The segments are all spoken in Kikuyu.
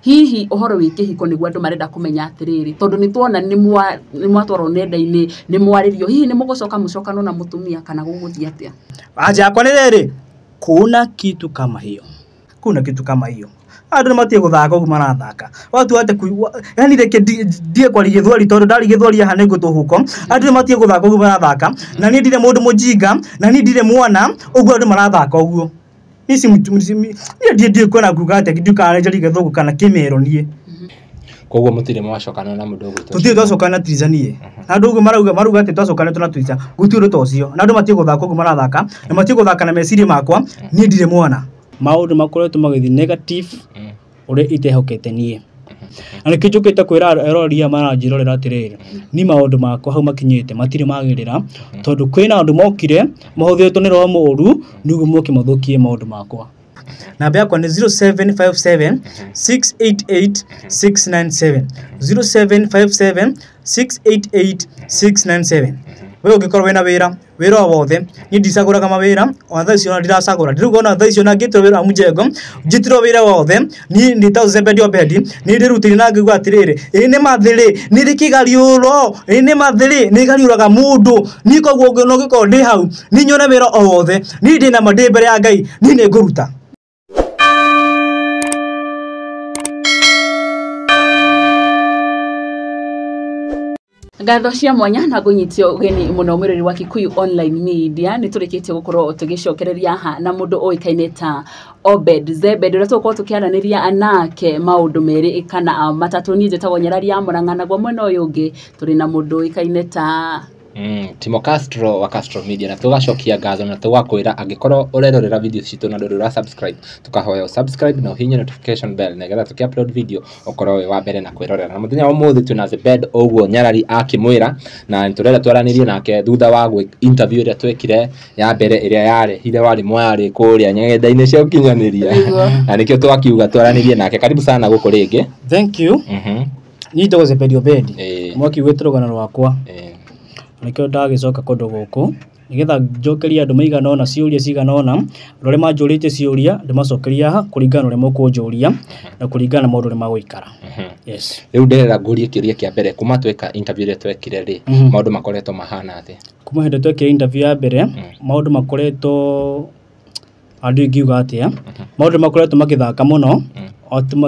Hihi ũhoro wĩ kĩhiko nĩguo andũ marenda kũmenya atĩrĩrĩ, tondũ nĩ tuona nĩ mwatwarwo nenda-inĩ, nĩ mwarĩrio, hihi nĩ mũgũcoka mũcokano na mũtumia kana gũgũthiĩ atĩa? Anja yakwa nĩ rĩrĩ, kuna kitu kama hiyo, kuna kitu kama hiyo. Andũ nĩ matige gũthaka ũguo marathaka. Watu ate kuigua, yani reke ndie kwaria gĩthweri tondũ ndari gĩthweri haha nĩ ngũtũhũko. Andũ nĩ matige gũthaka ũguo marathaka. Na niĩ ndirĩ mũndũ mũjinga, na niĩ ndirĩ mwana, ũguo andũ marathaka ũguo. Niĩ si niĩ ndiĩ kuona nguga atĩa, ndiũĩ kana nĩ njarie gĩthũngũ kana kĩmero niĩ. Koguo mũtirĩ mwacokana na mũndũ ũgwĩtwo Tũtirĩ twacokana na Triza niĩ. Na andũ ũguo marauga atĩ twacokanĩtwo na Triza, gũtirĩ ũndũ ta ũcio. Na andũ matige gũthaka ũguo marathaka, na matige gũthaka na meciria makwa, niĩ ndirĩ mwana. Maũndũ makoretwo magĩthiĩ negative ũrĩa itehokete niĩ. Na nĩkĩo njũkĩte kwĩra eroreri aya maranjĩrorera atĩrĩrĩ, niĩ maũndũ makwa hau makinyĩte matirĩ magĩrĩra, tondũ kwĩna andũ mokire mahũthĩrĩtwo nĩ roho mũũru nĩguo moke mathũkie maũndũ makwa. Namba yakwa nĩ 0757 688 697. 0757 688 697. We ũngĩkorwo wĩna wĩra, wĩra o wothe, niĩ ndicagũraga mawĩra, ona thaa ici ona ndiracagũra. Ndĩrauga ona thaa ici ona ngĩtĩrwo wĩra wa mũjengo, njĩtĩrwo wĩra wothe, niĩ nĩ ta Zebedi Obedi, niĩ ndĩrutĩire na ngĩigua atĩrĩrĩ, ĩĩ nĩ mathĩrĩ, nĩ rĩ kĩgariũro, ĩĩ nĩ mathĩrĩ, nĩ gariũraga mũndũ. Niĩ koguo ũngĩkorwo ndĩ hau, niĩ nyone wĩra o wothe, niĩ ndĩ na ma ndĩ mbere ya Ngai, niĩ nĩ ngũruta. Ngatho cia mwanya na ngũnyitio ũgeni mũno mwĩrori wa Kikuyu Online Media. Nĩ tũrĩkĩtie gũkorwo tũgĩcokereria haha na mũndũ ũĩkaine ta Obed Zebed, ũrĩa tũgũkorwo tũkĩaranĩria nake maũndũ merĩ kana matatũ. Niĩ njĩtagwo Nyarari ya Mũrang'a, naguo mwena ũyũ ũngĩ tũrĩ na mũndũ ũĩkaine ta Timo Castro wa Castro Media, na tũgacokia ngatho na tũgakwĩra angĩkorwo ũrerorera video citũ na ndũrĩ ũra subscribe, tũkahoya subscribe na ũhihinye notification bell nĩgetha tũkĩ upload video ũkorwo wĩ wa mbere na kwĩrorera. Na mũthenya wa ũmũthĩ twĩna Zebed ũguo Nyarari akĩmwĩra, na nĩtũrenda twaranĩrie nake thutha wa interview ĩrĩa twekire ya mbere ĩrĩa yarehire warĩ mwarĩ kũrĩa nenda-inĩ cia ũkinyanĩria, na nĩkĩo twakiuga twaranĩrie nake. Karibu sana gũkũ rĩngĩ. Thank you. Niĩ njĩtagwo Zebedi Obedi, mwakiugĩte rũgano rwakwa, nĩkĩo ndagĩcoka kũndũ gũkũ nĩgetha njokerie andũ maigana ũna ciũria cigana ũna, andũ arĩa manjũrĩtie ciũria ndĩmacokerie haha kũringana na ũrĩa mũkũnjũria na kũringana na maũndũ ũrĩa magũikara. Yes. Rĩu ndĩrenda ngũrie kĩũria kĩa mbere, kuma tweka interview ĩrĩa twekire rĩ, maũndũ makoretwo mahana atĩa? Kuma hĩndĩ twekire interview ya mbere, maũndũ makoretwo, andũ ingiuga atĩa, maũndũ makoretwo magĩthaka mũno,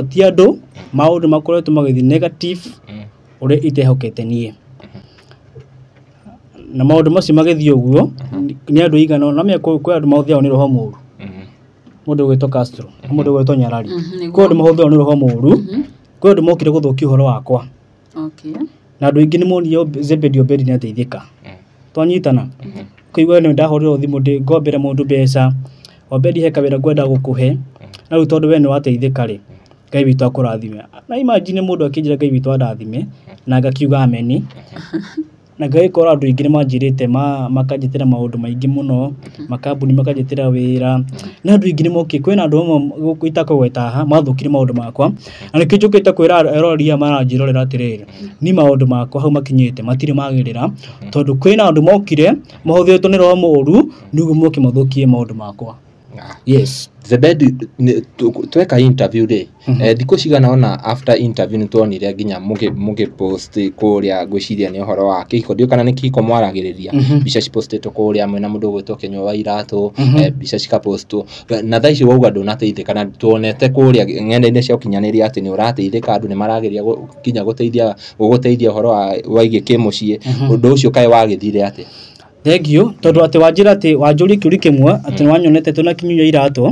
ti andũ, maũndũ makoretwo magĩthiĩ negative ũrĩa itehokete niĩ. Na maũndũ macio magĩthiĩ ũguo, nĩ andũ aigana ũna, na kwĩ andũ mahũthĩragwo nĩ roho mũũru. Mũndũ ũgwĩtwo Castro, mũndũ ũgwĩtwo Nyarari. Kwĩ andũ mahũthĩragwo nĩ roho mũũru, kwĩ andũ mokire gũthũkia ũhoro wakwa. Na andũ aingĩ nĩ monire Zebedi Obedi nĩ ateithĩka. Twanyitana. Kũigua nĩ ndahũrĩrwo thimũ ndĩ ngombere mũndũ mbeca, Obedi he kawĩra ngwenda gũkũhe, na rĩu tondũ we nĩ wateithĩka rĩ, Ngai witũ akũrathime. Na imagine mũndũ akĩnjĩra Ngai witũ andathime, na ngakiuga ameni. Na ngagĩkora andũ aingĩ nĩ manjĩrĩte makanjĩtĩra maũndũ maingĩ mũno, makambuni makanjĩtĩra wĩra, na andũ aingĩ nĩ mokire, kwĩna andũ amwe itakũgweta haha mathũkirie maũndũ makwa, na nĩkĩo njũkĩte kwĩra eroreri aya maranjĩrorera atĩrĩrĩ, niĩ maũndũ makwa hau makinyĩte matirĩ magĩrĩra, tondũ kwĩna andũ mokire mahũthĩrĩtwo nĩ roho mũũru nĩguo moke mathũkie maũndũ makwa. Yes. Zebedi, tweka interview rĩ, thikũ cigana ũna after interview nĩ tuonire nginya mũgĩ post kũrĩa, ngwĩciria nĩ ũhoro wa kĩhiko, ndiũĩ kana nĩ kĩhiko mwaragĩrĩria, mbica cipostĩtwo kũrĩa mwĩna mũndũ ũgwĩtwo Kĩnyua wa Iratũ, mbica cikapostwo, na thaa ici wauga ndũnateithĩka, na tuonete kũrĩa ng'enda-inĩ cia ũkinyanĩria atĩ nĩ ũrateithĩka, andũ nĩ marageria nginya gũteithia gũgũteithia ũhoro wa wĩgiĩ kĩmũciĩ. Ũndũ ũcio kaĩ wagĩthire atĩa? Thank you, tondũ atĩ wanjĩra atĩ wanjũria kĩũria kĩmwe atĩ nĩ wanyonete twĩna Kĩnyua Iratũ.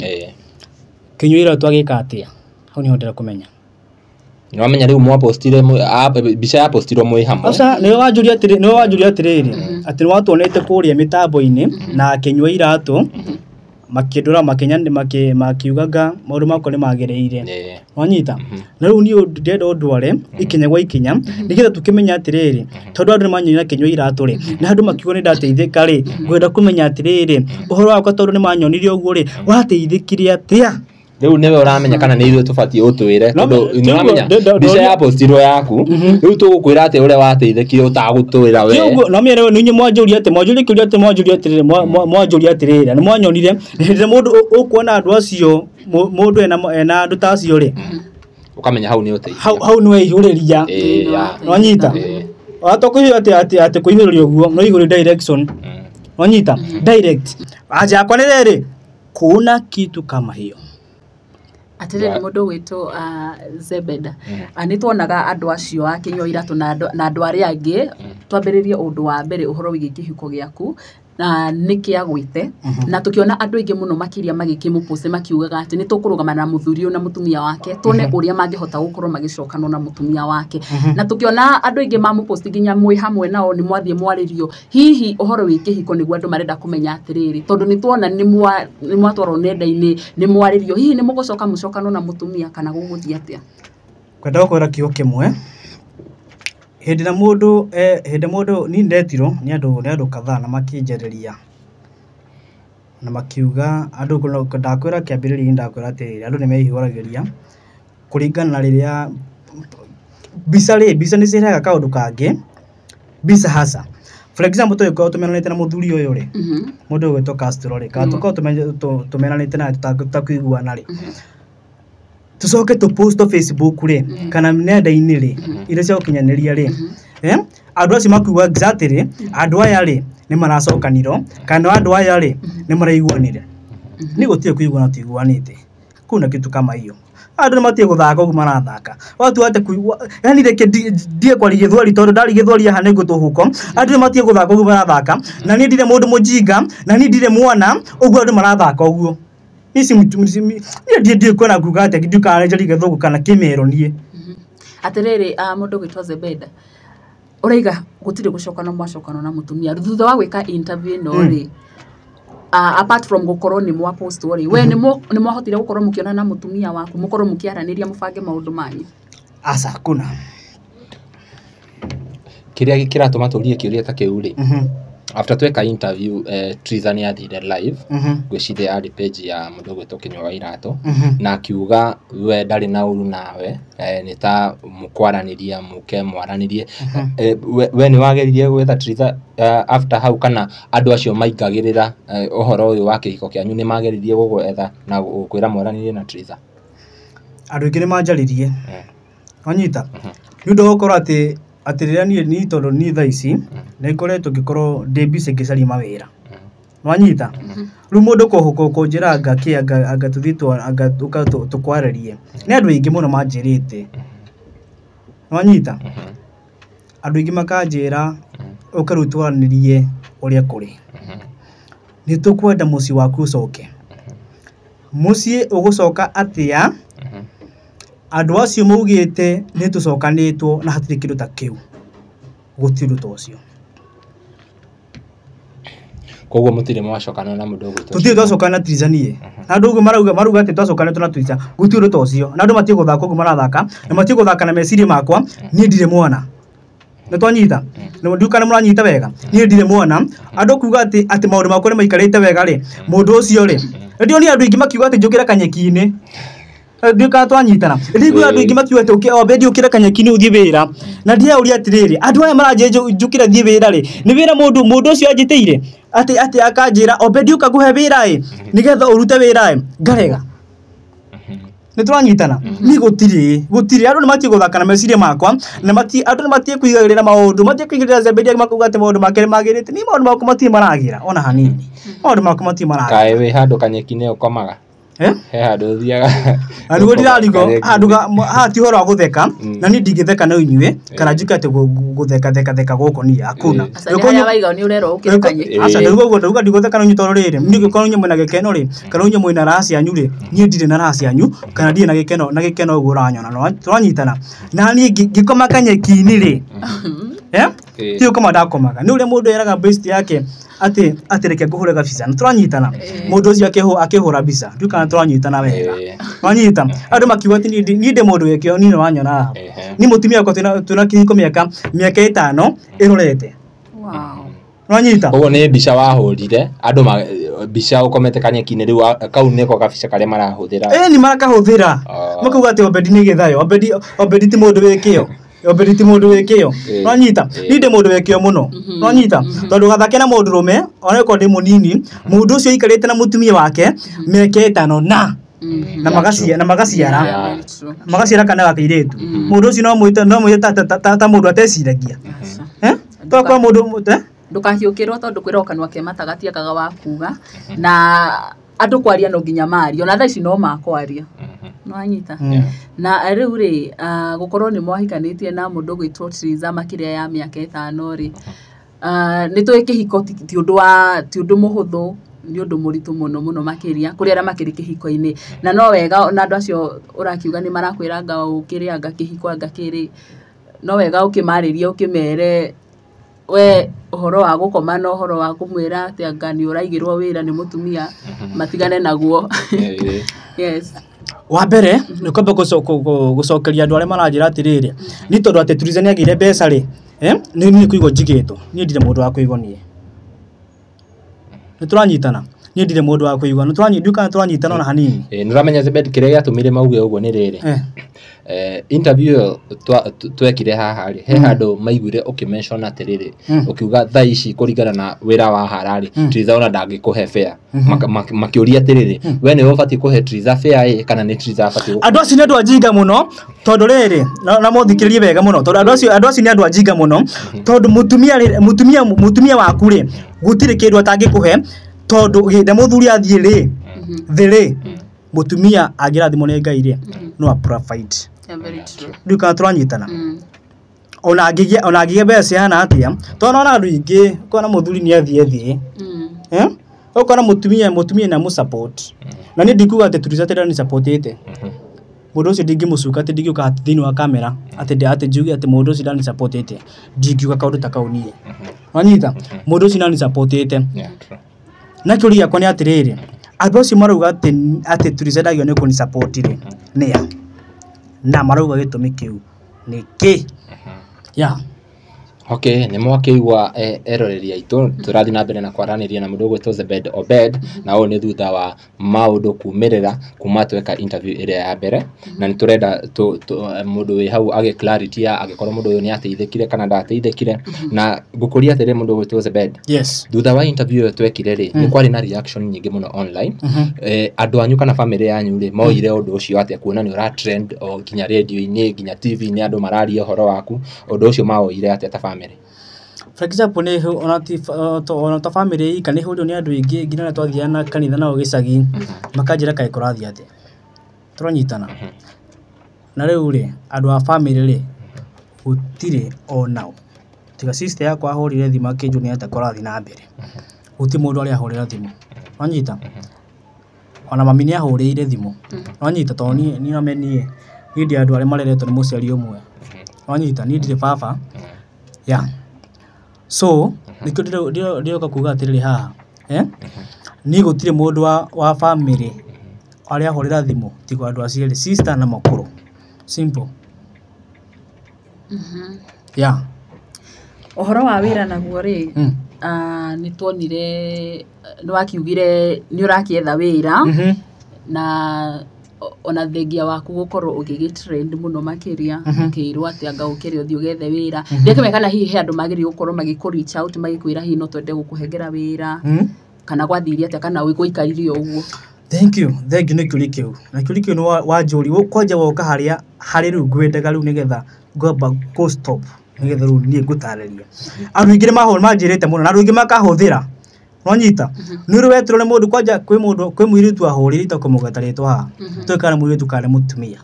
Kĩnyua Iratũ agĩka atĩa? Hau nĩho ndĩrenda kũmenya. Nĩ wamenya rĩu mwapostire mbica yapostirwo mwĩ hamwe. Aca, nĩwe wanjũria atĩrĩ, nĩwe wanjũria atĩrĩrĩ, atĩ nĩ watuonete kũrĩa mĩtambo-inĩ na Kĩnyua Iratũ makĩndora makiugaga maũndũ makwa nĩ magĩrĩire. Wanyita? Na rĩu niĩ ndĩrenda ũndware ikinya gwa ikinya nĩgetha tũkĩmenye atĩrĩrĩ, tondũ andũ nĩ manyonire Kĩnyua Iratũ rĩ, na andũ makiuga nĩ ndateithĩka rĩ, ngwenda kũmenya atĩrĩrĩ, ũhoro wakwa tondũ nĩ manyonire ũguo rĩ, wateithĩkire atĩa? Rĩu nĩwe ũramenya kana nĩ ithuĩ tũbatiĩ ũtwĩre, No, tondũ nĩ ũramenya mbica yapostirwo yaku, rĩu tũgũkwĩra atĩ ũrĩa wateithĩkire ũtagũtwĩra we. Ti ũguo, no mĩere nĩ inyuĩ mwanjũria atĩ, mwanjũria kĩũria atĩ, mwanjũria atĩrĩrĩ, mwanjũria atĩrĩrĩ, nĩ mwanyonire, hĩndĩ ĩrĩa mũndũ ũkuona andũ acio, mũndũ ena andũ ta acio rĩ, Ukamenya hau nĩ ũteithio. Hau hau nĩ weihũrĩria. Ĩĩ, ya. Nwanyita. Ĩĩ. Wato kũihũrĩria atĩ kũihũrĩria ũguo no ihũrĩ direction. Nwanyita direct. Anja yakwa nĩ rĩrĩ, kuna kitu kama hiyo. Atĩrĩrĩ, mũndũ ũgwĩtwo Zebeda, nĩ tuonaga andũ acio a Kĩnyua Iratũ na andũ arĩa angĩ. Twambĩrĩrie ũndũ wa mbere ũhoro wĩgiĩ kĩhiko gĩaku na nĩ kĩagwĩte, na tũkĩona andũ aingĩ mũno makĩria magĩkĩmũpost makiugaga atĩ nĩ tũkũrũgama na mũthuri ũyũ na mũtumia wake, tuone ũrĩa mangĩhota gũkorwo magĩcokanwo na mũtumia wake. Na tũkĩona andũ aingĩ mamũpost nginya mwĩ hamwe nao nĩ mwathiĩ mwarĩrio hihi ũhoro wĩ kĩhiko, nĩguo andũ marenda kũmenya atĩrĩrĩ, tondũ nĩ tuona nĩ mwatwarwo nenda-inĩ, nĩ mwarĩrio, hihi nĩ mũgũcoka mũcokanwo na mũtumia kana gũgũthiĩ atĩa? Kwenda gũkwĩra kiugo kĩmwe, hĩndĩ na mũndũ hĩndĩ mũndũ ni ndetirwo nĩ andũ kadhaa na makĩnjarĩria na makiuga andũ ndakwĩra kĩambĩrĩria-inĩ, ndakwĩra atĩrĩrĩ, andũ nĩ meihũragĩria kũringana na rĩrĩa mbica rĩ, mbica nĩ cirehaga kaũndũ kangĩ, mbica hasa. For example, tũgĩkorwo tũmenanĩte na mũthuri ũyũ rĩ, mũndũ ũgwĩtwo Castro rĩ, kana tũkorwo tũmenanĩte naye tũtakũiguana rĩ, tucoke tũ post Facebook rĩ kana nenda-inĩ rĩ iria cia gũkinyanĩria rĩ, andũ acio makiuga exactly andũ aya rĩ nĩ maracokanirwo kana andũ aya rĩ nĩ maraiguanire. Nĩ gũtirĩ kũiguana tũiguanĩte, kuna kitu kama hiyo. Andũ nĩ matige gũthaka ũguo marathaka. Watu ate kuigua, yani reke ndie kwaria gĩthweri tondũ ndari gĩthweri haha nĩ ngũtũhũko. Andũ nĩ matige gũthaka ũguo marathaka, na niĩ ndirĩ mũndũ mũjinga, na niĩ ndirĩ mwana, ũguo andũ marathaka ũguo. Nici niĩ ndiĩ kuona nguga atĩa, ndiũĩ kana nĩ njarie gĩthũngũ kana kĩmero niĩ. Atĩrĩrĩ, mũndũ ũgwĩtwo Zebeda, ũraiga gũtirĩ gũcokana mwacokana na mũtumia thutha wa gwĩka interview ĩno rĩ, apart from gũkorwo nĩ mwa post rĩ, we nĩ mwahotire gũkorwo mũkĩonana na mũtumia waku, mũkorwo mũkĩaranĩria mũbange maũndũ manyu? Aca, kuna. Kĩrĩa kĩratũma tũrie kĩũria ta kĩu rĩ, after tweka interview, Triza nĩ athire live, ngwĩciria yarĩ page ya mũndũ ũgwĩtwo Kĩnyua wa Iratũ, na akiuga we ndarĩ na ũru nawe, nĩ ta mũkwaranĩria mũke mwaranĩrie. We nĩ wageririe gwetha Triza after hau, kana andũ acio maingagĩrĩra ũhoro ũyũ wa kĩhiko kĩanyu nĩ mageririe gũgwetha na gũkwĩra mwaranĩrie na Triza? Andũ aingĩ nĩ manjarĩrie. Wanyita? Nĩ ũndũ wa gũkorwo atĩ rĩrĩa niĩ tondũ niĩ thaa ici nĩ ngoretwo ngĩkorwo ndĩ busy ngĩcaria mawĩra. Nwanyita? Rĩu mũndũ kũnjĩra anga kĩ anga tũthiĩ anga tũkwarĩrie. Nĩ andũ aingĩ mũno manjĩrĩte. Nwanyita? Andũ aingĩ makanjĩra ũke rĩu twaranĩrie ũrĩa kũrĩ. Nĩ tũkwenda mũciĩ waku ũcoke. Mũciĩ ũgũcoka atĩa? Andũ acio maugĩte nĩ tũcokanĩtwo na hatirĩ kĩndũ ta kĩu. Gũtirĩ ũndũ ta ũcio. Koguo mũtirĩ mwacokana na mũndũ ũgwĩtwo Tũtirĩ twacokana na Triza niĩ. Na andũ ũguo marauga atĩ twacokanĩtwo na Triza, gũtirĩ ũndũ ta ũcio. Na andũ matige gũthaka ũguo marathaka, na matige gũthaka na meciria makwa, niĩ ndirĩ mwana. Nĩ twanyita? Ndiũĩ kana mũranyita wega. Niĩ ndirĩ mwana. Andũ kuga atĩ maũndũ makwa nĩ maikarĩte wega rĩ, mũndũ ũcio rĩ, ndionire andũ aingĩ makiuga atĩ njũkĩre kanyeki-inĩ. Ndiũĩ kana twanyitana. Ndiguaga andũ aingĩ makiuga atĩ Obedi ũkĩre kanyeki-inĩ ũthiĩ wĩra. Na ndĩrauria atĩrĩrĩ, andũ aya maranjĩra njũkĩre thiĩ wĩra rĩ, nĩ wĩra mũndũ ũcio anjĩtĩire? Atĩ akanjĩra Obedi ũka ngũhe wĩra ĩ, nĩgetha ũrute wĩra ĩ, ngarega. Nĩ tũranyitana? Niĩ gũtirĩ andũ nĩ matige gũthaka na meciria makwa, na andũ nĩ matige kũigagĩrĩra maũndũ, matige kũigĩrĩra Zebedi makauga atĩ maũndũ make nĩ magĩrĩte. Niĩ maũndũ makwa matirĩ maragĩra ona hanini. Maũndũ makwa matirĩ maragĩra. Kaĩ wĩ handũ kanyeki-inĩ ũkomaga? He handũ ũthiaga. Na nĩguo ndĩrarigwo, handũ haha ti ũhoro wa gũtheka, na niĩ ndingĩtheka na inyuĩ, kana njuke atĩ gũtheka theka theka gũkũ niĩ, hakuna. Aca, nĩ harĩa waiga nĩ ũrerwo ũkĩre kanyeki. Aca, ndauga ũguo, ndauga ndigũtheka na inyuĩ tondũ rĩrĩ, niĩ ngĩkorwo inyuĩ mwĩna gĩkeno rĩ, kana inyuĩ mwĩna raha cianyu rĩ, niĩ ndirĩ na raha cianyu, kana ndirĩ na gĩkeno, na gĩkeno ũguo ũranyona, tũranyitana. Na niĩ ngĩkoma kanyeki-inĩ rĩ, ti gũkoma ndakomaga. Nĩ ũrĩa mũndũ eraga best yake atĩ reke ngũhũre gabica, nĩ tũranyitana. Mũndũ ũcio akĩhũra mbica, ndiũĩ kana tũranyitana wega. Wanyita? Andũ makiuga atĩ niĩ ndĩ mũndũ wĩ kĩo, niĩ nĩ wanyona haha. Niĩ mũtumia wakwa twĩna kĩhiko mĩaka 5 ĩrorete. Wanyita? Koguo nĩ mbica wahũrire, andũ mbica ũkomete kanyeki-inĩ rĩu kau nĩko gabica karĩa marahũthĩra. Ĩĩ, nĩ marakahũthĩra. Makauga atĩ Obedi nĩ gĩthayo, Obedi ti mũndũ wĩ kĩo. Obedi ti mũndũ wĩ kĩo. Nwanyita? Niĩ ndĩ mũndũ wĩ kĩo mũno. Nwanyita? Tondũ gathake na mũndũ rũme, ona okorwo ndĩ mũnini, mũndũ ũcio aikarĩte na mũtumia wake mĩaka 5 na Na magaciara na magaciara Yeah, very true. Magaciara kana gakĩirĩtu mũndũ ũcio no mwĩte no mwĩte ta mũndũ ateciragia Aca. eh to kwa mũndũ eh Ndũkahiũkĩrwo tondũ kwĩrwo kanua ke matagatia kaga wa kuga na andũ kwaria no nginya mario na thaa ici no makwaria nĩwanyita. Na rĩu rĩ gũkorwo nĩ mwahikanĩtie na mũndũ ũgwĩtwo Triza makĩria ya mĩaka 5 rĩ, nĩ tũĩ kĩhiko ti ũndũ wa ti ũndũ mũhũthũ, nĩ ũndũ mũritũ mũno mũno makĩria kũrĩ arĩa makĩrĩ kĩhiko-inĩ, na no wega na andũ acio ũrakiuga nĩ marakwĩra anga ũkĩrĩ anga kĩhiko anga kĩrĩ, no wega ũkĩmarĩrie ũkĩmere we ũhoro wa gũkoma na ũhoro wa kũmwĩra atĩ anga nĩ ũraigĩrwo wĩra nĩ mũtumia matigane naguo. Yes. Wa mbere nĩ kwamba gũcokeria andũ arĩa maranjĩra atĩrĩrĩ nĩ tondũ atĩ Triza nĩ agĩire mbeca rĩ, eh nĩ niĩ kũigwo njigĩtwo. Niĩ ndirĩ mũndũ wa kũigwo. Niĩ nĩ tũranyitana, niĩ ndirĩ mũndũ wa kũigwo. Nĩ tũranyi kana tũranyitana ona hanini. Nĩ ũramenya Zebed, kĩrĩa gĩatũmire mauge ũguo nĩ rĩrĩ, interview ĩyo twekire haha rĩ, he handũ maiguire ũkĩmention atĩrĩrĩ, ũkiuga thaa ici kũringana na wĩra wa hararĩ, Triza ona ndangĩkũhe fare. Makĩũria atĩrĩrĩ, we nĩwe ũbatiĩ kũhe Triza fare ĩ kana nĩ Triza abatiĩ Andũ acio nĩ andũ ajinga mũno tondũ rĩrĩ na mũthikĩrĩrie wega mũno tondũ andũ acio nĩ andũ ajinga mũno tondũ mũtumia rĩ, mũtumia waku rĩ, gũtirĩ kĩndũ atangĩkũhe tondũ hĩndĩ mũthuri athiĩ rĩ thĩ rĩ, mũtumia angĩrathimwo nĩ Ngai rĩ, no a provide. Yeah, very true. Ndiũ kana tũranyitana. Ona angĩgĩa mbeca cihana atĩa, tondũ ona andũ aingĩ ũkona mũthuri nĩ athiĩ thĩ, eh ũkona mũtumia nĩ amũ-support, na niĩ ndikuga atĩ Triza atĩ ndani-supportĩte mũndũ ũcio. Ndingĩmũcuka atĩ ndingĩũka thĩinĩ wa kamera atĩ atĩ njuge atĩ mũndũ ũcio ndani-supportĩte. Ndingiuga kaũndũ ta kau niĩ. Wanyita, mũndũ ũcio ndani-supportĩte. Yeah, true. Na kĩũria gĩakwa nĩ atĩrĩrĩ, andũ acio marauga atĩ Triza ndagĩrĩirwo nĩ kũni-support rĩ, nĩa na marauga gĩtũmi kĩu nĩ kĩ ya? Okay, nĩ mwakĩigua, eroreri aitũ, tũrathiĩ na mbere na kwaranĩria na mũndũ ũgwĩtwo Zebed Obed, na ũyũ nĩ thutha wa maũndũ kumĩrĩra kuma tweka interview ĩrĩa ya mbere, na nĩ tũrenda mũndũ wĩ hau agĩ clarity ya angĩkorwo mũndũ ũyũ nĩ ateithĩkire kana ndateithĩkire. Na ngũkũria atĩrĩ, mũndũ ũgwĩtwo Zebed, Yes. thutha wa interview ĩyo twekire rĩ, nĩ kwarĩ na reaction nyingĩ mũno online. Andũ anyu kana family yanyu rĩ, moire ũndũ ũcio atĩa, kuona nĩ ũra trend o nginya radio-inĩ nginya TV-inĩ, andũ mararia ũhoro waku? Ũndũ ũcio mawoire atĩa ta family? For example, nĩ ona ti ona ta family ika nĩ hũrirwo nĩ andũ aingĩ nginya arĩa twathiaga na kanitha nao gĩcagi makanjĩra kaĩ kũrathiĩ atĩa. Tũranyitana. Na rĩu rĩ, andũ a family rĩ, gũtirĩ onao tiga sister yakwa ahũrire thimũ akĩnjũria atĩa kũrathiĩ na mbere. Gũtirĩ mũndũ arĩa ahũrĩra thimũ. Wanyita, ona mami nĩ ahũrĩire thimũ. Wanyita, tondũ niĩ name niĩ ndĩ andũ arĩa mareretwo nĩ mũciari ũmwe. Wanyita, niĩ ndirĩ baba ya, so nĩkĩo ndĩroka kuga atĩrĩrĩ haha, eh niĩ gũtirĩ mũndũ wa family arĩa ahũrĩra thimũ tiga andũ acio erĩ, sister na makũrũ. Simple, yeah. Ũhoro wa wĩra naguo rĩ, nĩ tuonire nĩ wakiugire nĩ ũrakĩetha wĩra, na ona thengia waku gũkorwo ũgĩgĩ trend mũno makĩria, ũkĩirwo atĩ anga ũkĩrĩ ũthiĩ ũgethe wĩra. Ndĩrakĩmenya kana hihi he andũ magĩrĩirwo gũkorwo magĩkũ reach out magĩkwĩra hihi no twende gũkũhengera wĩra, kana gwathire atĩa, kana gũikarire o ũguo? Thank you, thank you nĩ kĩũria kĩu. Na kĩũria kĩu nĩ wanjũri kwanja woka harĩa harĩ rĩu ngwendaga rĩu nĩgetha ngwamba kũ stop nĩgetha rĩu niĩ ngũtarĩria. Andũ aingĩ nĩ manjĩrĩte mũno na andũ aingĩ makahũthĩra. Wanyita, nĩ ũrĩ wetirwo nĩ mũndũ kwanja kwĩ mũndũ kwĩ mũirĩtu ahũrĩire itakũmũgweta rĩtwa haha tũĩ kana nĩ mũirĩtu kana nĩ mũtumia,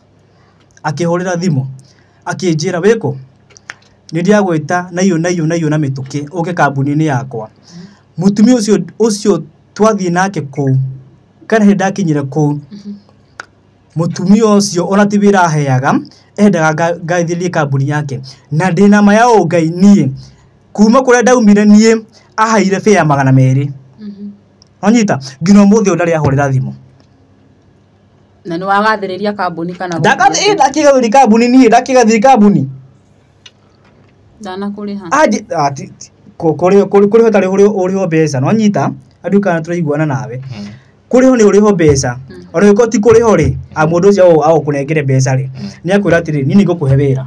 akĩhũrĩra thimũ akĩnjĩra wĩkũ nĩ ndĩragwĩta na iyo na iyo na iyo na mĩtũkĩ ũke kambuni-inĩ yakwa. Mũtumia ũcio twathiĩ nake kũu kana hĩndĩ ndakinyire kũu, mũtumia ũcio ona ti wĩra aheaga, endaga ngaithĩrĩrie kambuni yake, na ndĩna ma ya ũngai niĩ kuma kũrĩa ndaumire niĩ aheire fare 200. Wanyita, nginya ũmũthĩ ũyũ ndarĩ ahũrĩra thimũ. Na nĩ wagathĩrĩria kambuni kana? Ndakĩgathĩrĩria kambuni, niĩ ndakĩgathĩrĩria kambuni. Ndanakũrĩha. Anji kũrĩho tarĩ ũrĩho mbeca. Nwanyita, andũ kana tũraiguana nawe, kũrĩho nĩ ũrĩho mbeca, ona ũngĩkorwo ti kũrĩho rĩ, mũndũ ũcio agũkũnengere mbeca rĩ, nĩ akwĩra atĩrĩrĩ, niĩ nĩngũkũhe wĩra.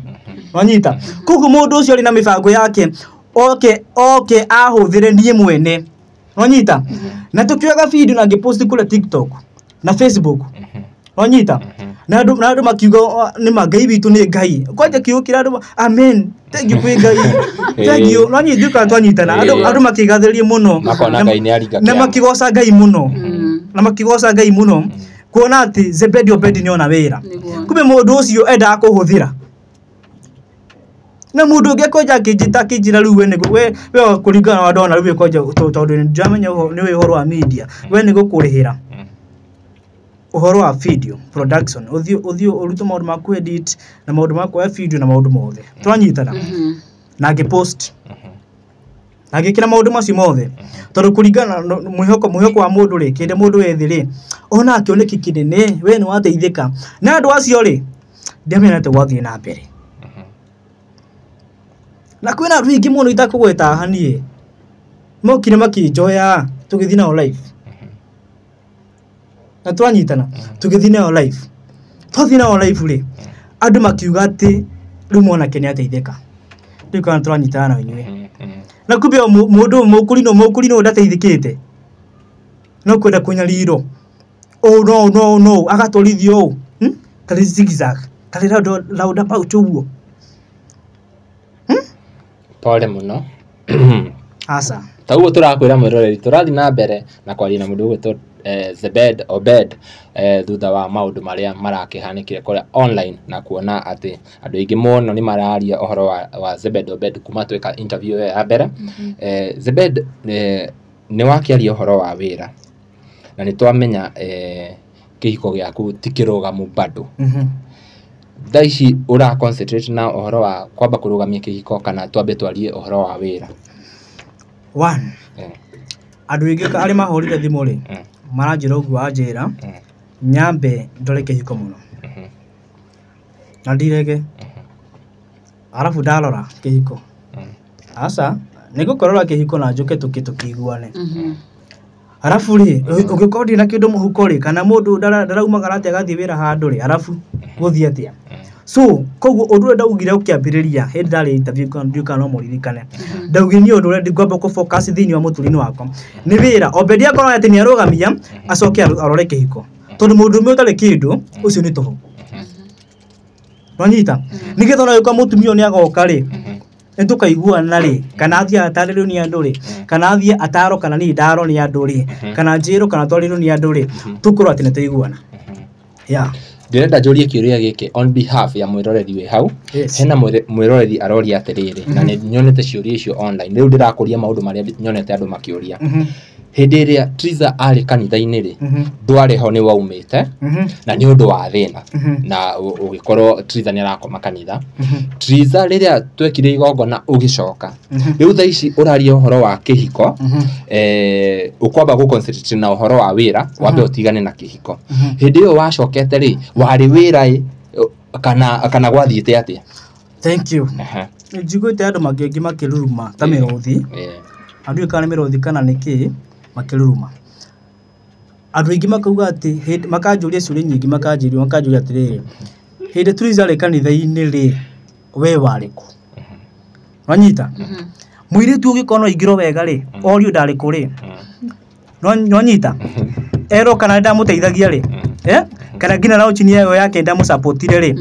Nwanyita, koguo mũndũ ũcio arĩ na mĩbango yake oke ahũthĩre niĩ mwene. Nwanyita, na tũkĩoyaga video na ngĩpost kũrĩa TikTok na Facebook. Wanyita na andũ makiuga nĩ ma Ngai witũ nĩ Ngai kwanja kiugo kĩrĩa andũ amen thank you kwĩ Ngai thank you no nyithu kana twanyitana andũ makĩgathĩrĩria mũno makona Ngai nĩ aringa na makigoca Ngai mũno na makigoca Ngai mũno kuona atĩ Zebedi Obedi nĩ ona wĩra kumbe mũndũ ũcio endaga kũhũthĩra na mũndũ ũngĩ akonja akĩnjĩta akĩnjĩra rĩu we nĩ we kũringana na ndona rĩu ĩkonja tondũ nĩndĩramenya nĩ ũĩ ũhoro wa media we nĩ gũkũrĩhĩra ũhoro wa video production ũthiĩ ũrute maũndũ ma ku edit na maũndũ ma kuoya video na maũndũ mothe twanyitana na ngĩpost na ngĩkĩra maũndũ macio mothe tondũ kũringana na mwĩhoko wa mũndũ rĩ kĩndĩ mũndũ wĩ thĩ rĩ ona kĩoneki kĩnene we nĩ wateithĩka na andũ acio rĩ ndiamenya atĩ gwathiĩ na mbere na kwĩna andũ aingĩ mũno itakũgweta haha niĩ mokire makĩnjoya tũgĩthiĩ nao live na twanyitana tũgĩthiĩ nao live twathiĩ nao live rĩ andũ makiuga atĩ rĩu mwanake nĩ ateithĩka rĩu kana tũranyitana na inyuĩ na kumbe mũndũ mũkũrinũ ndateithĩkĩte no kwenda kũnyarirwo ũũ no no agatwarithio ũũ tarĩ zigzag tarĩ roundabout ũguo. Pole mũno. Aca ta ũguo tũrakwĩra mwĩroreri tũrathiĩ na mbere na kwaria na mũndũ ũgwĩtwo Zebed Obed thutha wa maũndũ marĩa marakĩhanĩkire kũrĩa online na kuona atĩ andũ aingĩ mũno nĩ mararia ũhoro wa Zebed Obed kuma tweka interview ĩyo ya mbere. Zebed nĩ wakĩaria ũhoro wa wĩra na nĩ twamenya kĩhiko gĩaku ti kĩrũgamu bado. Thaa ici ũra concentrate na ũhoro wa kwamba kũrũgamia kĩhiko kana twambe twarie ũhoro wa wĩra? One andũ aingĩ arĩa mahũrire thimũ rĩ maranjĩra ũguo anjĩra nyambe ndore kĩhiko mũno na ndirege arabu ndarora kĩhiko aca nĩngũkorora kĩhiko na njũke tũkĩiguane arabu rĩ ũngĩkorwo ndĩ na kĩndũ mũhuko rĩ kana mũndũ ndaraumagara atĩ agathiĩ wĩra handũ rĩ arabu gũthiĩ atĩa so koguo ũndũ ũrĩa ndaugire ũkĩambĩrĩria hĩndĩ ndarĩ interview ndiũĩ kana no mũririkane ndaugire niĩ ũndũ ũrĩa ngwamba kũ focus thĩinĩ wa mũtũrĩre wakwa nĩ wĩra Obedi akorwo atĩ nĩ arũgamia acoke arore kĩhiko tondũ mũndũ ũmwe ũtarĩ kĩndũ ũcio nĩ tũhũ nwanyita nĩgetha ona ũngĩkorwo mũtumia ũyũ nĩ agoka rĩ nĩtũkaiguana rĩ kana athiĩ atarĩrio nĩ andũ rĩ kana athiĩ ataro kana niĩ ndaro nĩ andũ rĩ kana njĩrwo kana twarĩrwo nĩ andũ rĩ tũkorwo atĩ nĩtwaiguana. Yeah. Ndĩrenda njũrie kĩũria gĩkĩ on behalf ya mwĩroreri wĩ hau. Hena mwĩroreri aroria atĩrĩrĩ na nĩ nyonete ciũria icio online rĩu ndĩrakũria maũndũ marĩa nyonete andũ makĩũria. Hĩndĩ ĩrĩa Triza arĩ kanitha-inĩ rĩ ndwarĩ ho nĩ waumĩte na nĩ ũndũ wa thĩna na ũgĩkorwo Triza nĩ arakoma kanitha. Triza rĩrĩa twekire igongona ũgĩcoka rĩu thaa ici ũraria ũhoro wa kĩhiko ũkwamba gũ concentrate na ũhoro wa wĩra wambe ũtigane na kĩhiko. Hĩndĩ ĩyo wacokete rĩ warĩ wĩra kana gwathiĩte atĩa? Thank you. Njiguĩte andũ mangĩ makĩruruma ta mĩrũthi andũ kana mĩrũthi kana nĩkĩ makĩruruma andũ aingĩ makauga atĩ makanjũria ciũria nyingĩ makanjũria atĩrĩrĩ hĩndĩ Triza arĩ kanitha-inĩ rĩ we warĩ kũ? Nwanyita mũirĩtu ũngĩkorwo no aingĩrwo wega rĩ orio ndarĩ kũ rĩ nwanyita erwo kana nĩndamũteithagia rĩ kana nginya na chini ĩyo yake ndamũsapotire rĩ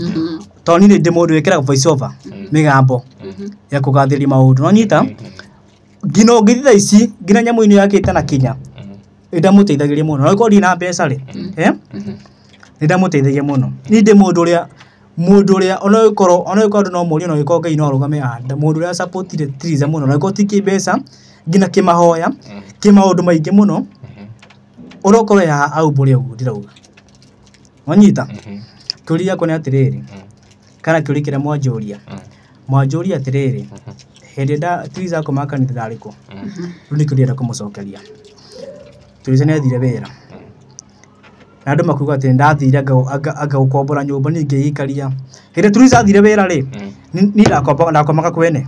tondũ niĩ ndĩ mũndũ wĩkĩraga voice over mĩgambo ya kũgathĩrĩria maũndũ nwanyita nginya ũngĩthiĩ thaa ici nginya nyamũ-inĩ yakĩte na kinya nĩndamũteithagĩria mũno na ũngĩkorwo ndirĩ na mbeca rĩ nĩndamũteithagia mũno niĩ ndĩ mũndũ ũrĩa ona ũngĩkorwo andũ no morie ona ũngĩkorwo Ngai no arũgame haha mũndũ ũrĩa sapotire Triza mũno na ũngĩkorwo ti kĩmbeca nginya kĩmahoya kĩmaũndũ maingĩ mũno ũrokorwo haha aumbũre ũguo ndĩrauga wanyita kĩũria gĩakwa nĩ atĩrĩrĩ kana kĩũria kĩrĩa mwanjũria atĩrĩrĩ hĩndĩ nda Triza akoma kanitha ndarĩ kũ rĩu nĩkĩo ndĩrenda kũmũcokeria Triza nĩ athire wĩra na andũ makuga atĩ ndathire anga gũkombora nyũmba niĩ ngĩikaria hĩndĩ Triza athire wĩra rĩ niĩ ndakomaga kwene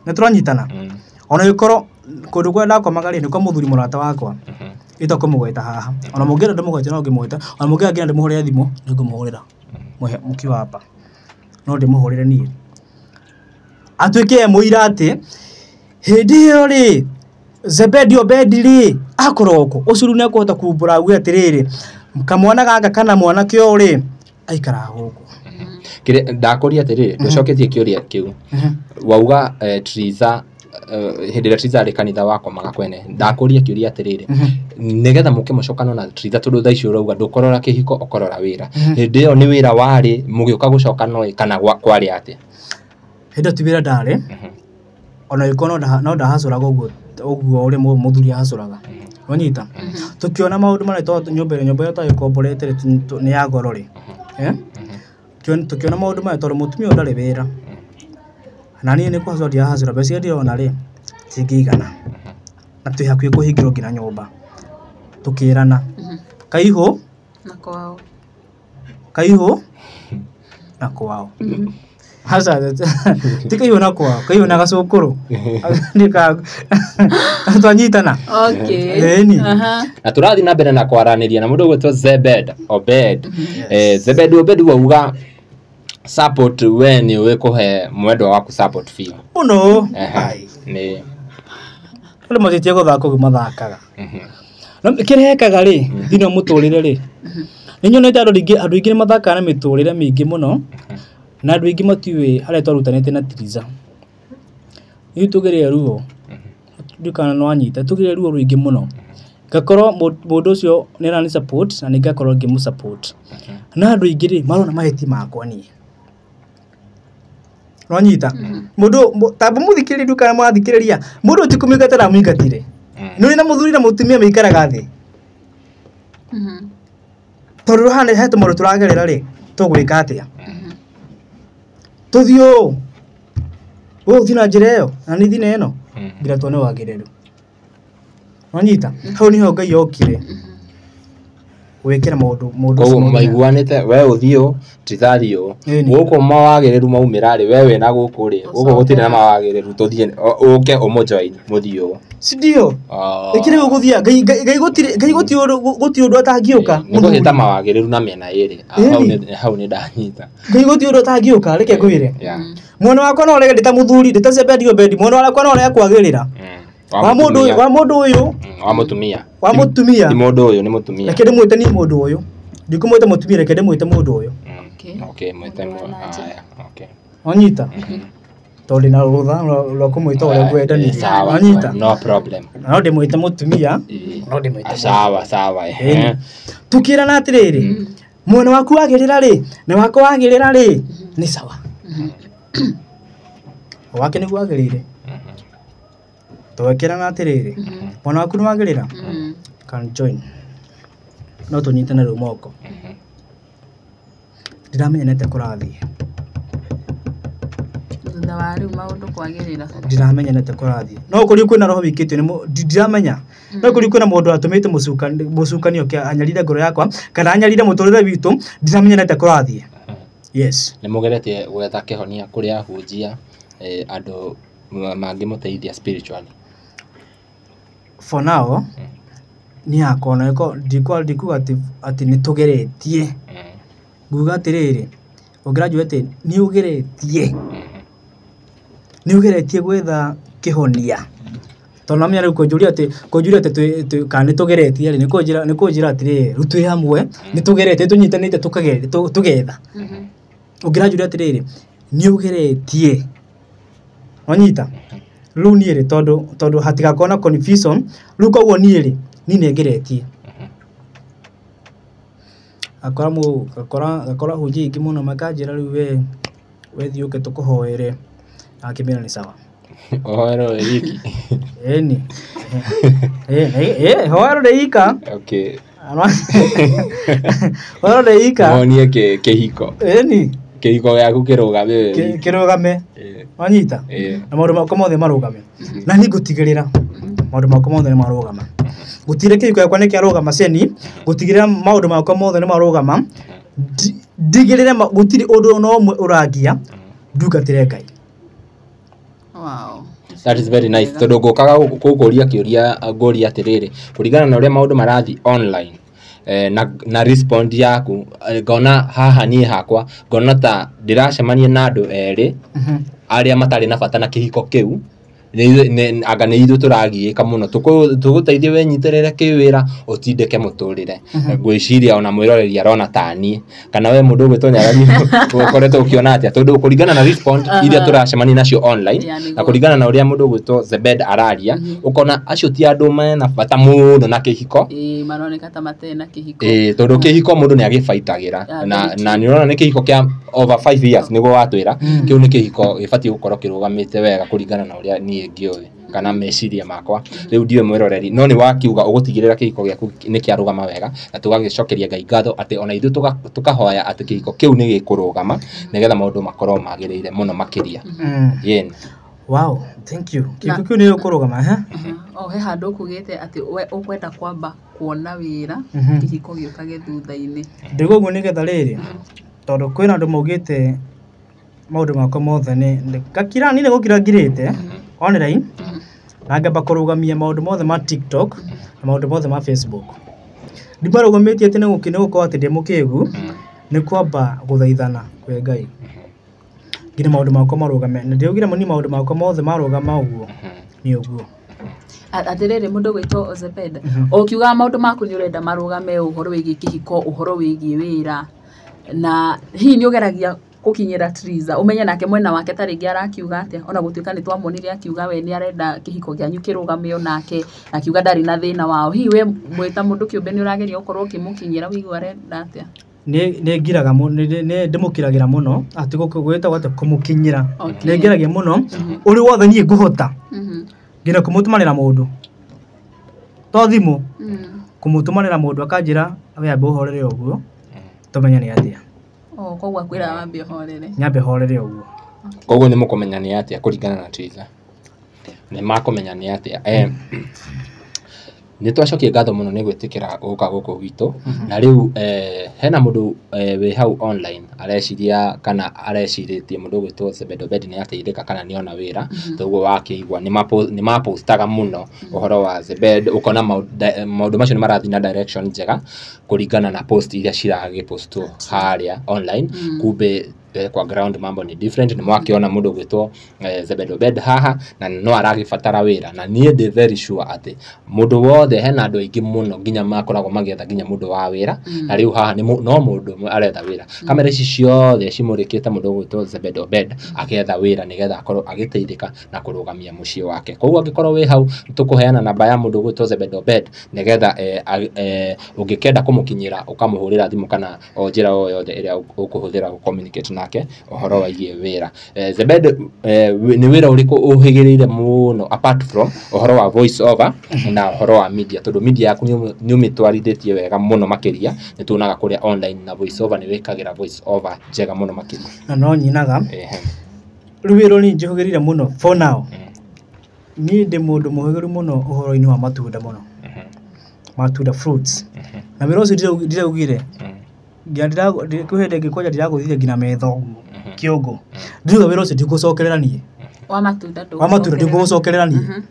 nĩ tũranyitana ona ũngĩkorwo kũndũ kũrĩa ndakomaga rĩ nĩ kwa mũthuri mũrata wakwa itakũmũgweta haha ona mũngĩenda ndĩmũgwete no ngĩmũgweta ona mũngĩenda nginya ndĩmũhũrĩre thimũ nĩngũmũhũrĩra mũkiwa hapa no ndĩmũhũrĩre niĩ atuĩke e mũira atĩ hĩndĩ ĩyo rĩ Zebedi Obedi rĩ Akorwo kũ ũcio rĩu nĩekũhota kumbũra auge atĩrĩrĩ kamwana gaka kana mwanake ũyũ rĩ aikaraga gũkũ. Kĩrĩa ndakũria atĩrĩrĩ ndũcoketie kĩũria kĩu wauga Triza hĩndĩ ĩrĩa Triza arĩ kanitha wakomaga kwene ndakũria kĩũria atĩrĩrĩ nĩgetha mũke mũcokano na Triza tondũ thaa ici ũrauga ndũkũrora kĩhiko ũkorora wĩra hĩndĩ ĩyo nĩ wĩra warĩ mũgĩũka gũcokano ĩ kana kwarĩ atĩa? Hĩndĩ ĩyo ti wĩra ndarĩ ona gĩkorwo no ndahacũraga ũguo ũguo ũrĩa mũthuri ahacũraga. Wanyita? Tũkĩona maũndũ marĩa tondũ nyũmba ĩrĩa twagĩkomborete rĩ nĩ ya goro rĩ. Tũkĩona maũndũ maya tondũ mũtumia ũyũ ndarĩ wĩra. Na niĩ nĩ kũhacũra ndirahacũra mbeca iria ndĩrona rĩ cingĩigana. Na twĩ hakuhĩ kũhingĩrwo nginya nyũmba. Tũkĩrana. Kaihũ na kwao. Kaihũ na kwao. Aca ti kaihũ na kwao, kaihũ na gacũkũrũ. Twanyitana. Okay. Ĩni. Na tũrathiĩ na mbere na kwaranĩria na mũndũ ũgwĩtwo Zebed Obed. Zebed Obed wauga support we nĩ ũĩ kũhe mwendwa waku support fee. Mũno. Nĩ Andũ matitie gũthaka ũguo mathakaga. Kĩrĩa hekaga rĩ thĩinĩ wa mũtũrĩre rĩ nĩ nyonete andũ aingĩ nĩ mathakaga na mĩtũrĩre mĩingĩ mũno na andũ aingĩ matiũĩ harĩa twarutanĩte na Triza. Ithuĩ tũgereire ruo ndiũĩ kana nĩ wanyita tũgereire ruo rũingĩ mũno ngakorwo mũndũ ũcio nĩ arani support na nĩ ngakorwo ngĩmũ support na andũ aingĩ rĩ marona mahĩtia makwa niĩ. Nĩwanyita? Mũndũ tamba mũthikĩrĩrie ndiũĩ kana mũrathikĩrĩria mũndũ ti kũmũingata ndamũingatire. Nĩ ũrĩ na mũthuri na mũtumia maikaraga thĩ. Tondũ haha he tũmaũndũ tũragerera rĩ tũgwĩka atĩa? Tũthiĩ ũũ ũũ ũthiĩ na njĩra ĩyo na niĩ thiĩ na ĩno nginya tuone wagĩrĩru. Wanyita? Hau nĩho Ngai okire gwĩkĩra maũndũ mũndũ koguo ũcio maiguanĩte we ũthiĩ ũũ Triza athiĩ ũũ Ĩni. gũkũ mawagĩrĩru maumĩra rĩ we wĩna gũkũ rĩ gũkũ gũtirĩ na mawagĩrĩru tũthiĩ ũke ũmũjoin mũthiĩ ũũ. Si ndio? Ĩkĩrĩ gũgũthiĩ Ngai gũtirĩ Ngai gũtirĩ ũndũ atangĩũka. Nĩ kũhĩta mawagĩrĩru na mĩena ĩrĩ. Hau nĩ ndanyita. Ngai gũtirĩ ũndũ atangĩũka reke ngwĩre. Mwana wakwa no arege ndĩ ta mũthuri ndĩ ta Zebedi Obedi mwana wakwa no arege kwagĩrĩra. Wa mũndũ wa mũndũ ũyũ wa mũtumia. Wa mũtumia. Ti mũndũ ũyũ nĩ mũtumia. Reke ndĩmwĩte niĩ mũndũ ũyũ. Ndikũmwĩta mũtumia reke ndĩmwĩte mũndũ ũyũ. Okay, mwĩte haya, okay. Wanyita? Tondũ ndĩna rũtha rwa kũmwĩta ũrĩa ngwenda niĩ. Wanyita? No problem. No ndĩmwĩte mũtumia, no ndĩmwĩte. Sawa sawa. Tukĩrana atĩrĩrĩ, mwena waku wagĩrĩra rĩ, na wakwa wagĩrĩra rĩ, nĩ sawa. Wake nĩguo wagĩrĩire. Twekĩrana atĩrĩrĩ, mwena waku nĩ wagĩrĩra? Can join. No tũnyitane rĩu moko. Ndiramenya nĩ atĩa kũrathiĩ. Thutha wa rĩu maũndũ kwagĩrĩra. Ndiramenya nĩ atĩa kũrathiĩ. No kũrĩ kwĩna roho wĩkĩtio nĩ ndiramenya. No kũrĩ kwĩna mũndũ atũmĩte mũcukani oke anyarire ngoro yakwa kana anyarire mũtũrĩre witũ ndiramenya nĩ atĩa kũrathiĩ. Yes. Nĩ mũgeretie gwetha kĩhonia kũrĩ ahunjia andũ mangĩmũteithia spiritually? For now niĩ hakwa ona ĩko ndikuga atĩ nĩ tũgeretie. Nguga atĩrĩrĩ ũngĩranjũria atĩ nĩ ũgeretie. Nĩ ũgeretie gwetha kĩhonia. Tondũ namenya rĩu kũnjũria atĩ kana nĩ tũgeretie rĩ nĩ kũnjĩra atĩrĩrĩ rĩu twĩ hamwe nĩ tũgeretie tũnyitanĩte tũgetha. Ũngĩranjũria atĩrĩrĩ nĩ ũgeretie. Wanyita? Rĩu niĩ rĩ tondũ hatigakorwo na confusion rĩu koguo niĩ rĩ niĩ nĩ ngeretie. Ngakora ahunjia aingĩ mũno makanjĩra rĩu we thiĩ ũke tũkũhoere. Akĩmera nĩ sawa. Ũhoerwo wĩ wiki? Ĩni. Hoerwo ndĩ ika. Okay. Hoerwo ndĩ ika. Monie kĩhiko. Ĩni. Kĩhiko gĩaku kĩrũgame wĩ wiki. Kĩrũgame. Wanyita? Na maũndũ makwa mothe marũgame. Na niĩ ngũtigĩrĩra maũndũ makwa mothe nĩ marũgama. Gũtirĩ kĩhiko gĩakwa nĩ kĩarũgama ceni, gũtigĩrĩra maũndũ makwa mothe nĩ marũgama. Ndigĩrĩre gũtirĩ ũndũ ona ũmwe ũrangia ndungatĩre Ngai. Wow. That is very nice. Tondũ ngũkaga gũkũria kĩũria ngũria atĩrĩrĩ kũringana na ũrĩa maũndũ marathiĩ online na respond yaku ngona haha niĩ hakwa ngona ta ndĩracemania na andũ erĩ arĩa matarĩ na bata na kĩhiko kĩu Anga nĩ ithuĩ tũragiĩka mũno, tũgũteithie wĩnyitĩrĩre kĩwĩra, ũtindĩke mũtũrĩre. Ngwĩciria ona mwĩroreri arona taniĩ, kana we mũndũ ũgwĩtwo Nyarani ũkoretwo ũkĩona atĩa, tondũ kũringana na respond iria tũracemania nacio online, na kũringana na ũrĩa mũndũ ũgwĩtwo Zebed araria, ũkona acio ti andũ mena bata mũno na kĩhiko. Maroneka ta matarĩ na kĩhiko. Tondũ kĩhiko mũndũ nĩ agĩbaitagĩra, na nĩ ũrona nĩ kĩhiko kĩa over 5 years nĩguo watwĩra, kĩu nĩ kĩhiko gĩbatiĩ gũkorwo kĩrũgamĩte wega kũringana na ũrĩa niĩ ngĩũĩ kana meciria makwa. Rĩu ndiũĩ mwĩroreri, no nĩ wakiuga ũgũtigĩrĩra kĩhiko gĩaku nĩ kĩarũgama wega, na tũgagĩcokeria Ngai ngatho atĩ ona ithuĩ tũkahoya atĩ kĩhiko kĩu nĩ gĩkũrũgama nĩgetha maũndũ makorwo magĩrĩire mũno makĩria. Yen. Wow, thank you. Kĩhiko kĩu nĩ gĩkũrũgama, ha? O he handũ ũkugĩte atĩ we ũkwenda kwamba kuona wĩra, kĩhiko gĩũkage thutha-inĩ. Ndĩguo ũguo nĩgetha rĩrĩ, tondũ kwĩna andũ maugĩte maũndũ makwa mothe nĩ gakira, niĩ nĩ gũkira ngirĩte online, na ngamba kũrũgamia maũndũ mothe ma TikTok na maũndũ mothe ma Facebook. Ndimarũgamĩtie atĩ nĩ gũkorwo atĩ ndĩ mũkĩgu, nĩ kwamba gũthaithana kwĩ Ngai nginya maũndũ makwa marũgame, na ndĩraugire niĩ maũndũ makwa mothe marũgama ũguo nĩ ũguo. Atĩrĩrĩ, mũndũ ũgwĩtwo Zebed, ũkiugaga maũndũ maku nĩ ũrenda marũgame, ũhoro wĩgiĩ kĩhiko, ũhoro wĩgiĩ wĩra, na hihi nĩ ũgeragia gũkinyĩra Triza ũmenye nake mwena wake ta rĩngĩ arakiuga atĩa, ona gũtuĩka nĩ twamuonire akiuga we nĩ arenda kĩhiko kĩanyu kĩrũgame onake, na akiuga ndarĩ na thĩna wao. Hihi we mwĩ ta mũndũ kĩũmbe nĩ ũrageria gũkorwo ũkĩmũkinyĩra ũigue arenda atĩa? Nĩ ngiraga nĩ ndĩmũkiragĩra mũno, atĩ gwĩtagwo atĩ kũmũkinyĩra. Nĩ ngeragia mũno ũrĩ wothe niĩ ngũhota, nginya kũmũtũmanĩra mũndũ to thimũ, kũmũtũmanĩra mũndũ akanjĩra we ambe ũhorere ũguo tũmenye nĩ atĩa. Koguo akwĩraga wambe ũhorere. Nyambe horere ũguo. Koguo nĩ mũkũmenya nĩ atĩa kũringana na Triza, nĩ makũmenya nĩ atĩa. Nĩ twacokia ngatho mũno nĩ gwĩtĩkĩra gũka gũkũ gwitũ, na rĩu hena mũndũ wĩ hau online areciria kana arecirĩtie mũndũ ũgwĩtwo Zebed Obed nĩ ateithĩka kana nĩ ona wĩra, toguo wakĩigua nĩ mapostaga mũno ũhoro wa Zebed, ũkona maũndũ macio nĩ marathiĩ na direction njega kũringana na post iria ciragĩpostwo harĩa online. Kumbe kwa ground mambo ni different. Nĩ mwakĩona mũndũ ũgwĩtwo Zebed Obed haha na no aragĩbatara wĩra, na niĩ ndĩ very sure atĩ mũndũ wothe, hena andũ aingĩ mũno nginya makoragwo magĩetha nginya mũndũ wa wĩra, na rĩu haha nĩ no mũndũ ũmwe aretha wĩra. Kamera ici ciothe cimũrĩkĩte mũndũ ũgwĩtwo Zebed Obed akĩetha wĩra nĩgetha akorwo agĩteithĩka na kũrũgamia mũciĩ wake. Koguo angĩkorwo wĩ hau, tũkũheana namba ya mũndũ ũgwĩtwo Zebed Obed nĩgetha ũngĩkenda kũmũkinyĩra ũkamũhũrĩra thimũ kana o njĩra o yothe ĩrĩa ũkũhũthĩra gũ communicate nake ũhoro wĩgiĩ wĩra. Zebed, nĩ wĩra ũrĩkũ ũhĩgĩrĩire mũno apart from ũhoro wa voice over na ũhoro wa media, tondũ media yaku nĩ ũmĩtwarithĩtie wega mũno makĩria, nĩ tuonaga kũrĩa online na voice over nĩ wĩkagĩra voice over njega mũno makĩria. Na no nyinaga. Rĩu wĩra niĩ njĩhũgĩrĩire mũno for now, niĩ ndĩ mũndũ mũhĩgĩru mũno ũhoro-inĩ wa matunda mũno, matunda, fruits, na wĩra ũcio ndĩraugire nginya kwĩ hĩndĩ ĩngĩ kwanja ndĩragũthire nginya metho ũguo kĩongo, ndiuga wĩra ũcio ndikũcokerera niĩ. Wa matunda? Wa matunda ndikũũcokerera niĩ,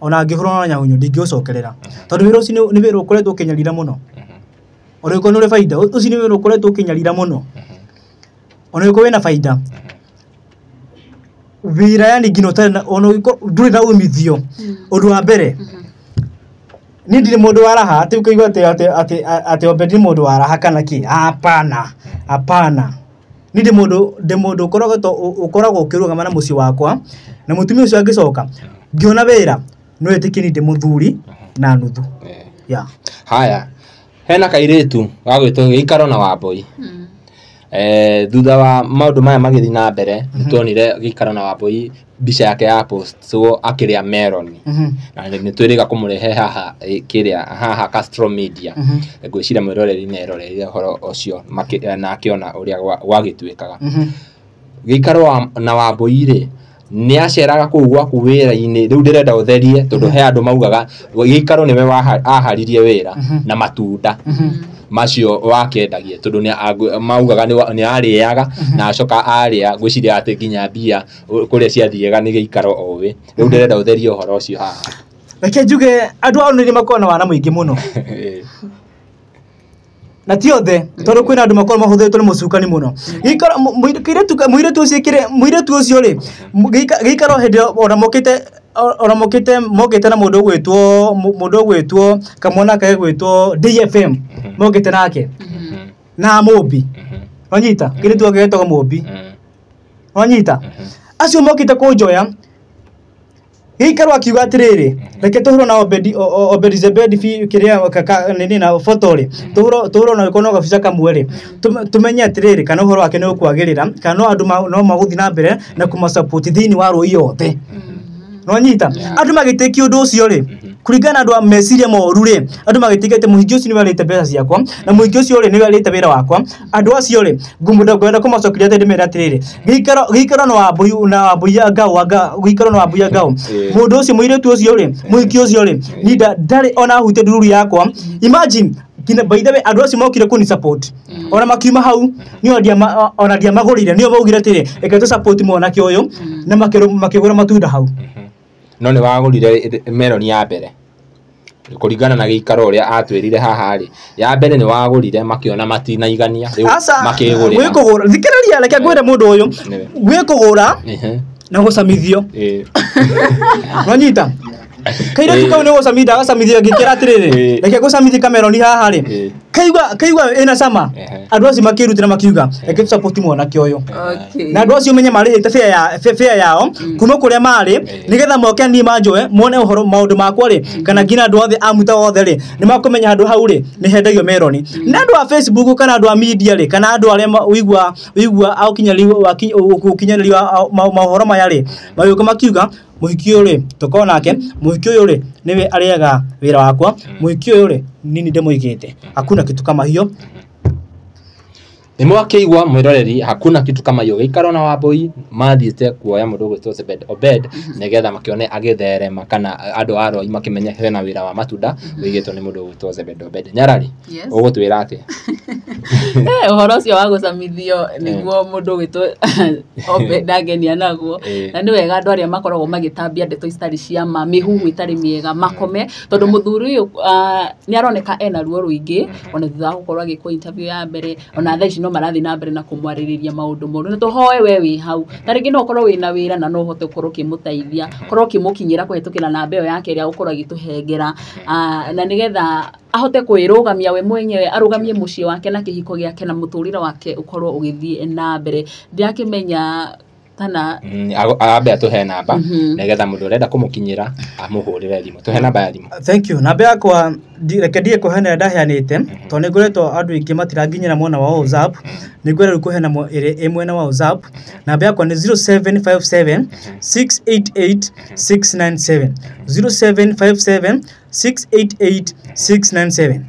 ona angĩhũrwo na nyahunyu ndingĩũcokerera, tondũ wĩra ũcio nĩ wĩra ũkoretwo ũkĩnyarira mũno. Ona ũngĩkorwo nĩ ũrĩ baida, ũcio nĩ wĩra ũkoretwo ũkĩnyarira mũno. Ona ũngĩkorwo wĩna baida, wĩra yani nginya ũtarĩ na, ona ũngĩkorwo ndũrĩ na umithio. Ũndũ wa mbere, niĩ ndirĩ mũndũ wa raha atĩ ũkaigua atĩ Obed nĩ mũndũ wa raha kana kĩ, hapana, hapana. Niĩ ndĩ mũndũ ũkoragwo ũkĩrũgama na mũciĩ wakwa, na mũtumia ũcio angĩcoka ngĩona wĩra no ĩtĩkie niĩ ndĩ mũthuri na nuthu. Yeah. Haya, hena kairĩtu gagwĩtwo Gĩikaro na Wambũi. Thutha wa maũndũ maya magĩthiĩ na mbere, nĩ tuonire Gĩikaro na Wambũi mbica yake ya postwo akĩrĩa meroni, na nĩ twĩrĩga kũmũrehe haha, kĩrĩa haha Castro Media. Ngwĩciria mwĩroreri nĩ eroreire ũhoro ũcio na akĩona ũrĩa gwagĩtuĩkaga. Gĩikaro na Wambũi rĩ, nĩ aceraga kũu gwaku wĩra-inĩ? Rĩu ndĩrenda ũtherie, tondũ he andũ maugaga Gĩikaro nĩwe aharirie wĩra na matunda macio wakĩendagia, tondũ nĩ maugaga nĩ arĩaga na acoka arĩa, ngwĩciria atĩ nginya mbia kũrĩa ciathiaga nĩ Gĩikaro oĩ. Rĩu ndĩrenda ũtherie ũhoro ũcio haha. Reke njuge andũ ao nĩ makoragwo na wana mũingĩ mũno. Na ti othe tondũ kwĩna andũ makorwo mahũthĩrĩtwo nĩ mũcukani mũno. Gĩikaro mũirĩtu ũcio ĩkĩre mũirĩtu ũcio rĩ, gĩikaro hĩndĩ ĩyo ona mokĩte, ona mokĩte na mũndũ ũgwĩtwo kamwana kage gwĩtwo DFM, mokĩte nake na Mũmbi. Wanyita kĩrĩtu gake getagwo Mũmbi. Wanyita acio mokĩte kũnjoya gĩikaro akiuga atĩrĩrĩ, reke tũhũrwo na Obedi Obedi Zebedi kĩrĩa kaka nini na foto rĩ, tũhũrwo na gĩkorwo gabica kamwe rĩ, tũmenye atĩrĩrĩ kana ũhoro wake nĩ ũkwagĩrĩra, kana no andũ no magũthiĩ na mbere na kũmasupport thĩinĩ wa rũi yothe. Nonyita andũ magĩtĩkia ũndũ ũcio rĩ, kũringana na andũ a meciria moru rĩ, andũ magĩtĩkia atĩ mũhiki ũcio nĩwe arĩte mbeca ciakwa na mũhiki ũcio rĩ nĩwe arĩte wĩra wakwa. Andũ acio rĩ, ngwenda kũmacokeria atĩ ndĩmere atĩrĩrĩ, gĩikaro na Wambui na Wambui ya Ngao, gĩikaro na Wambui ya Ngao, mũndũ ũcio mũirĩtu ũcio rĩ, mũhiki ũcio rĩ, ni ndarĩ ona ahute ndururu yakwa. Imagine nginya by the way andũ acio mokire kũni support ona makiuma hau nĩo ona ndiamagũrire, nĩo maugire atĩrĩ reke tũ support mwanake ũyũ, na makĩgũra matunda hau. No nĩ wagũrire meloni ya mbere kũringana na gĩikaro ũrĩa atwĩrire haha rĩ, ya mbere nĩ wagũrire makĩona matinaigania rĩu makĩgũrĩra. Gwĩkũgũra thikĩrĩria, reke ngwĩre mũndũ ũyũ, gwĩkũgũra na gũcamithio. Wanyita kairĩtu kau nĩ gũcamithia agacamithia ngĩkĩra atĩrĩrĩ reke ngũcamithie kameroni haha rĩ, kaigua ĩna cama. Andũ acio makĩrutĩra makiuga reke tũ support mwanake ũyũ, na andũ acio menye marĩhĩte fare yao kuma kũrĩa marĩ nĩgetha moke niĩ manjoe mone ũhoro maũndũ makwa rĩ, kana nginya andũ othe a muta othe rĩ nĩ makũmenya handũ hau rĩ nĩ hendagio meroni. Na andũ a Facebook kana andũ a media rĩ, kana andũ arĩa ũigua ũkinyanĩria maũhoro maya rĩ, magĩũka makiuga mũhiki ũyũ rĩ tũkorwo nake, mũhiki ũyũ rĩ nĩwe arĩaga wĩra wakwa, mũhiki ũyũ rĩ nini ndĩmũigĩte, hakuna kitu kama hiyo. Nĩ mwakĩigua mwĩroreri, hakuna kitu kama hiyo. Gĩikaro na Wambui mathiĩte kuoya mũndũ ũgwĩtwo Zebed Obed nĩgetha makĩone agĩtherema kana andũ a Roi makĩmenye hena wĩra wa matunda wĩigĩtwo nĩ mũndũ ũgwĩtwo Zebed Obed. Nyarari, ũgũtwĩra atĩa? Ũhoro ũcio wa gũcamithio nĩguo mũndũ ũgwĩtwo Obed angenia naguo, na nĩ wega andũ arĩa makoragwo magĩtambia ndeto citarĩ cia ma, mĩhuhu ĩtarĩ mĩega makome, tondũ mũthuri ũyũ nĩ aroneka ena ruo rũingĩ ona thutha wa gũkorwo agĩkwo interview ya mbere, ona thaa ici no marathiĩ na mbere na kũmwarĩrĩria maũndũ moru. Na tũhoe we wĩ hau, ta rĩngĩ no ũkorwo wĩna wĩra na no ũhote gũkorwo ũkĩmũteithia, korwo ũkĩmũkinyĩra kũhetũkĩra namba ĩyo yake ĩrĩa ũkorwo agĩtũhengera, na nĩgetha ahote kwĩrũgamia we mwenyewe, arũgamie mũciĩ wake na kĩhiko gĩake na mũtũrĩre wake ũkorwo ũgĩthiĩ na mbere. Ndirakĩmenya kana ambe atũhe namba nĩgetha mũndũ ũrenda kũmũkinyĩra amũhũrĩre thimũ. Tũhe namba ya thimũ. Thank you. Namba yakwa reke ndige kũheana ĩrĩa ndaheanĩte tondũ nĩ ngoretwo andũ aingĩ matiranginyĩra mwena wa WhatsApp, nĩ ngwenda rĩu kũheana ĩrĩa ĩ mwena wa WhatsApp. Namba yakwa nĩ 0757 688 697, 0757 688 697.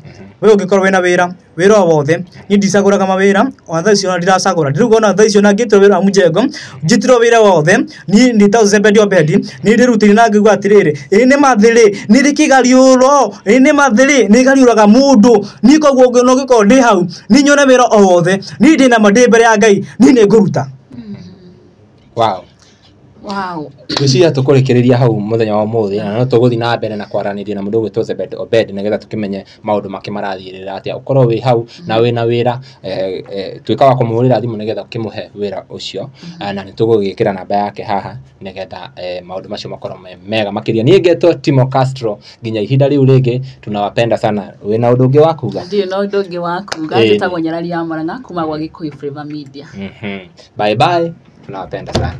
We ũngĩkorwo wĩna wĩra, wĩra o wothe, niĩ ndicagũraga mawĩra, ona thaa ici ona ndiracagũra, ndĩrauga ona thaa ici ona ngĩtĩrwo wĩra wa mũjengo, njĩtĩrwo wĩra wothe, niĩ nĩ ta Zebedi Obedi, nĩ ndĩrutĩire na ngĩigua atĩrĩrĩ, ĩĩ nĩ mathĩrĩ, nĩ rĩ kĩgariũro, ĩĩ nĩ mathĩrĩ, nĩ gariũraga mũndũ, niĩ koguo no ngĩkorwo ndĩ hau, niĩ nyone wĩra o wothe, niĩ ndĩna ma ndĩ mbere ya Ngai, niĩ nĩ ngũruta. Wow. Wow. Ngwĩciria tũkũrĩkĩrĩria hau mũthenya wa ũmũthĩ, na no tũgũthiĩ na mbere na kwaranĩria na mũndũ ũgwĩtwo Zebed Obed nĩgetha tũkĩmenye maũndũ make marathiĩrĩra atĩa. Ũkorwo wĩ hau na wĩna wĩra, tuĩka wa kũmũhũrĩra thimũ nĩgetha ũkĩmũhe wĩra ũcio, na nĩ tũgũgĩkĩra namba yake haha nĩgetha maũndũ macio makorwo me mega makĩria. Niĩ ngetwo Timo Castro, nginya ihinda rĩu rĩngĩ tunawapenda sana. Wĩna ũndũ ũngĩ wa kuga? Ndirĩ na ũndũ ũngĩ wa kuga. Njĩtagwo Nyarari ya Murang'a kuma gwa Gĩkũyũ Flavour Media. Bye bye, tunawapenda sana.